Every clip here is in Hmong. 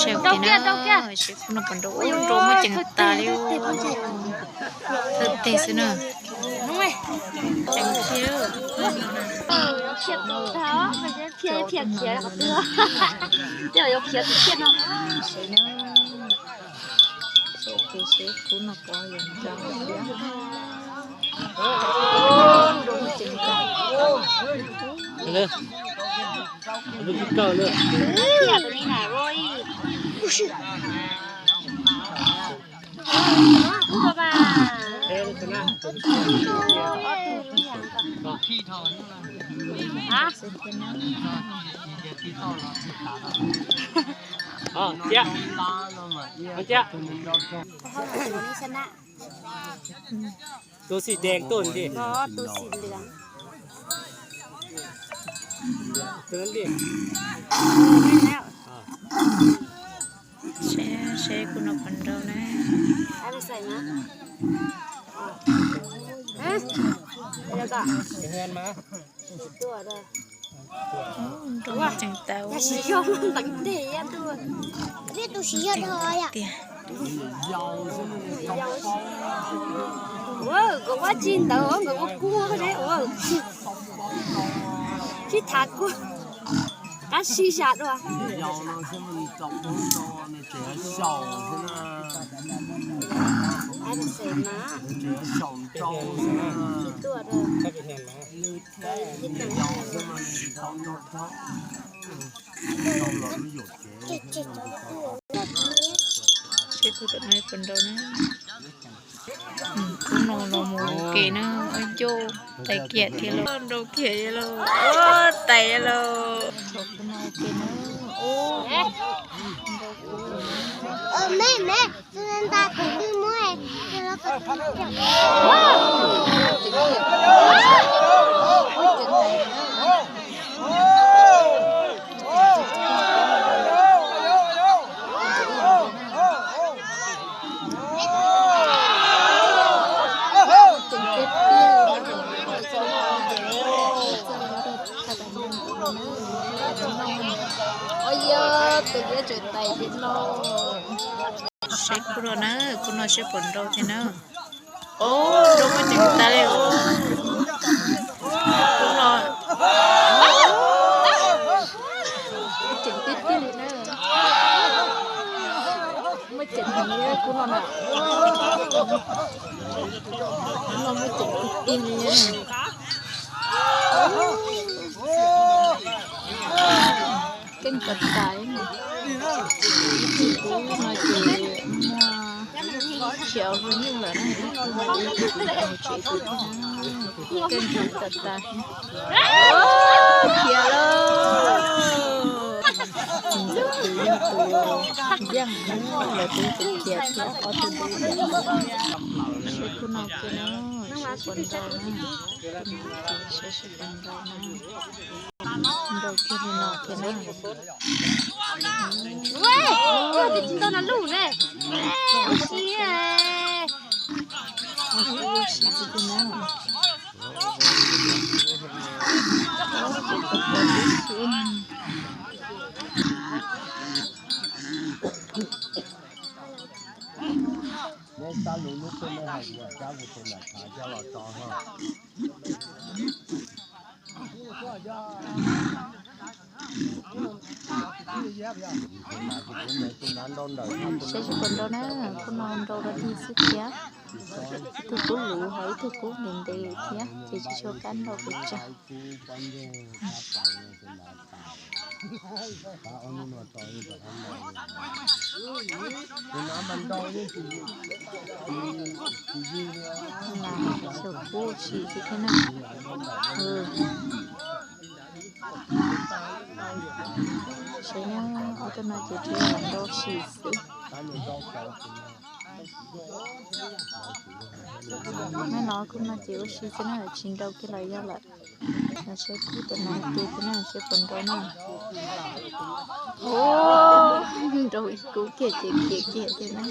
Rau kiag, rau kiag. Seb kuv no puas nrau, ua nrau muaj ceem tas li. Thawj teg xwb na. Ceem thiab. Seb kuv no puas yuav nrau thiab. Nrau muaj ceem tas. Tus xim dees tuaj li. Tus xim lwm. Seb, seb kuv no puas nrau na. Nrau ceem tas. Tiag. Nkawd ua tsis ntawd, nkawd ua kua ne. Sib tham kua. Qab sib zam dua. Seb kuv tom no puas nrau na. Kuv no los mus ua ke na, ua ncauj tais kiag thiab lauj, nrau kiag thiab lauj, tais lauj. Kuv no ua ke na, nrau kuv. Seb kuv no na, kuv no seb puas nrau thiab na. Nrau muaj ceem tas li. Kuv no muaj ceem tiag tiag li na. Muaj ceem heev li kuv no na. Kuv no muaj ceem tiag tiag li. Keej tas tas. Ib tug tub no ces muaj tsis hluas nyuj lawm na, ib tug no ib tug tsev tus tub na, keej tas tas. Khiav lauj. Tus yog tus yeej, lawv twb khiav thiab ob tug tub. Seb kuv no kiag na, seb puas nrau na. Seb seb puas nrau na. Nrau kiag li no kiag na. Ua si, ua si tiag na. Neb sab lub lub tuaj neb hais kuv sab kuv tus nram thav coj los tso ho. Saib tsis puas nrau na, kuv no nrau rau dig xwb thiab. Ib tug kub luv ho ib tug kub ntev ntev thiab ces tsis tshua qab nrau pes tsawg. Xyaum kub ua si xwb thiab na. Saib na, ob tug no ces tsuas yog nrau si xwb. Neb no kuv no ces ua si xwb na, tsis nrau kiag los yog lawm. Los saib kub tom no tus xwb na, saib puas nrau na. Nrau ib kub kiag ces khiav kiag thiab na.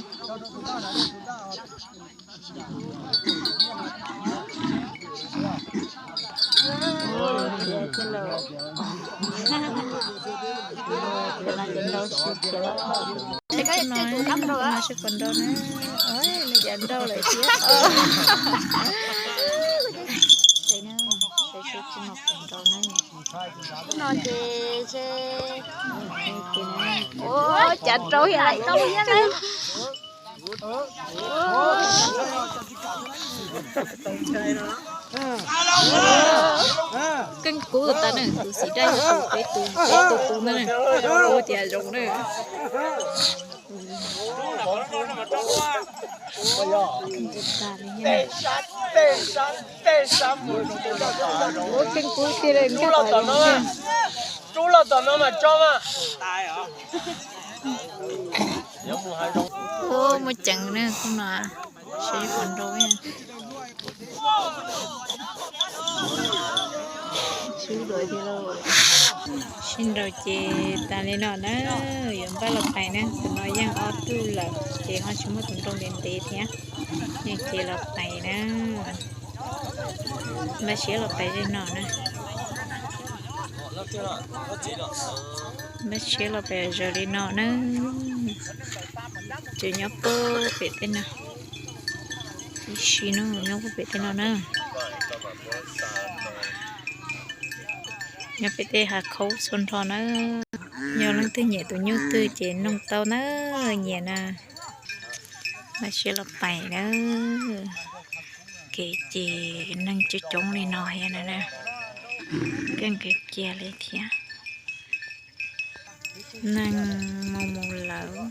Ua, tias cov nrau, tias cov nrau sib tias los, no sib pom nrau na. Nws cov nrau lawm thiab. Saib seb tsis muaj pom nrau na. No ces, ua, cov nrau thiab lawm. Keej kub tas na, tus xim daj yog tus peb tus, peb tus tus ntawd na. Ua tias zoo na. Ua keej kub tiag li, nkag tom no, rub los tom no mas tso mas. Ua, muaj ceev na khub no, sib pom nrau. Sib nrau ces tas li no na, yuav npaj los pais na, tus no yeej ob tug lawm ces ho tsis muaj tus nrau ntev ntev thiab, yeej ces los pais na. Npaj siab los pais li no na. Npaj siab los pais zaws li no na. Ces nyob puag pem tej no, ib sim no nyob puag pem tej no na. Nyob pem tej hav khaub txhua nrho na. Yog leej twg nyiam tus nyuj twg ces noog tau na, nyiam na. Npaj siab los pais na. Kev ces neeg coob coob li no thiab na, keej kiag kiag li thiab. Neeg mus mus lawm.